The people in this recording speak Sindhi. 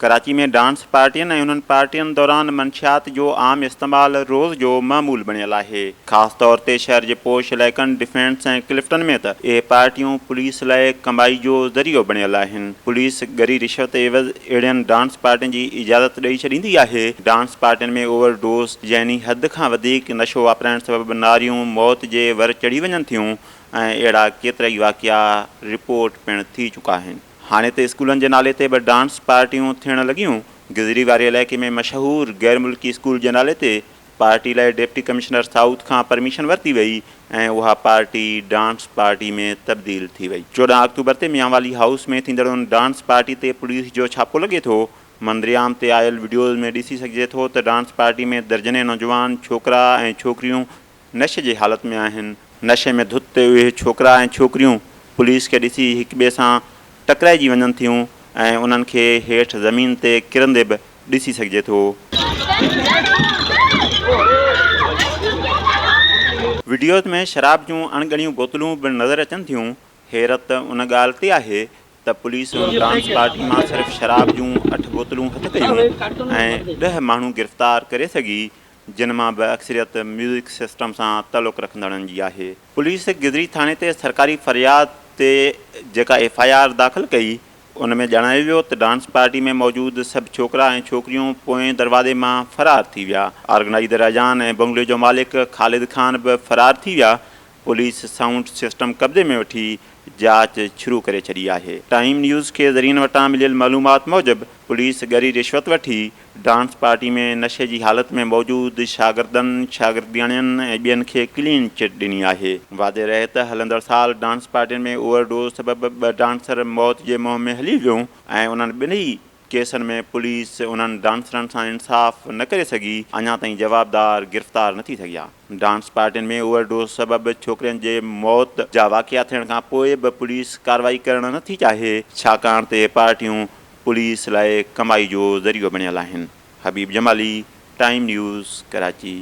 ڪراچي ۾ ڊانس پارٽين ۽ انهن پارٽين دوران منشيات جو عام استعمال روز جو معمول بڻيل آهي. خاص طور تي شهر جي پوش علائقن ڊفينس ۽ ڪلفٽن ۾ ته اهي پارٽيون پوليس لاء ڪمائي جو ذريعو بڻيل آهن. پوليس ڳري رشوت عيوض اهڙين ڊانس پارٽين جي اجازت ڏئي ڇڏيندي آهي. ڊانس پارٽين ۾ اوور ڊوز يعني حد کان وڌيڪ نشو واپرائڻ سبب ناريون موت جي ور چڙهي وڃن ٿيون ۽ اهڙا ڪيترائي واقعا رپورٽ پڻ ٿي چڪا آهن. هاڻي ته اسڪولن جي نالي تي به ڊانس پارٽيون ٿيڻ لڳيون. گذري واري علائقي ۾ مشهور غير ملڪي اسڪول جي نالي تي پارٽي لاء ڊپٽي ڪمشنر سائوٿ کان پرميشن ورتي وئي ۽ اها پارٽي ڊانس پارٽي ۾ تبديل ٿي وئي. 14 آڪٽوبر تي ميانوالي هائوس ۾ ٿيندڙ ان ڊانس پارٽي تي پوليس جو ڇاپو لڳي ٿو. منظرعام تي آيل وڊيوز ۾ ڏسي سگهجي ٿو ته ڊانس پارٽي ۾ درجنين نوجوان ڇوڪرا ۽ ڇوڪريون نشي جي حالت ۾ آهن. نشي ۾ ڌت اهي ڇوڪرا ۽ ڇوڪريون پوليس کي ڏسي هڪ ٻئي سان ٽڪرائجي وڃن ٿيون ۽ انهن کي هيٺ زمين تي ڪرندي به ڏسي سگهجي ٿو. وڊيوز ۾ شراب جون اڻڳڻيون بوتلون به نظر اچن ٿيون. حيرت ان ڳالهه تي آهي ته پوليس ان ڊانس پارٽي مان صرف شراب جون اٺ بوتلون هٿ ڪيون ۽ ڏهه ماڻهو گرفتار ڪري سگهي جن مان به اڪثريت ميوزڪ سسٽم سان تعلق رکندڙن جي آهي. پوليس گذري ٿاڻي تي سرڪاري فرياد تي جيڪا ايف I R داخل ڪئي ان ۾ ڄاڻايو ويو ته ڊانس پارٽي ۾ موجود سڀ ڇوڪرا ۽ ڇوڪريون پوئين دروازي مان فرار ٿي ويا. آرگنائيزر اذان ۽ بنگلي جو مالڪ خالد خان به فرار ٿي ويا. پوليس سائونڊ سسٽم قبضي ۾ وٺي جاچ شروع ڪري ڇڏي آهي. ٽائيم نيوز کي ذريعن وٽان مليل معلومات موجب پوليس ڳري رشوت وٺي ڊانس پارٽي ۾ نشي جي حالت ۾ موجود شاگردن، شاگردياڻين ۽ ٻين کي ڪلين چٽ ڏني آهي. واضح رهي ته هلندڙ سال ڊانس پارٽين ۾ اوور ڊوز سبب ٻه ڊانسر موت جي منهن ۾ هلي ويون ۽ انهن ٻنهي ڪيسن ۾ پوليس انهن ڊانسرن سان انصاف نه ڪري سگهي، اڃا تائين جوابدار گرفتار نه ٿي سگهيا. ڊانس پارٽين ۾ اوور ڊوز سبب ڇوڪرين جي موت جا واقعا ٿيڻ کان پوء به پوليس ڪارروائي ڪرڻ نه ٿي چاهي، ڇاڪاڻ ته اهي پارٽيون پوليس لاء ڪمائي جو ذريعو بڻيل آهن. Habib Jamali, time news, Karachi.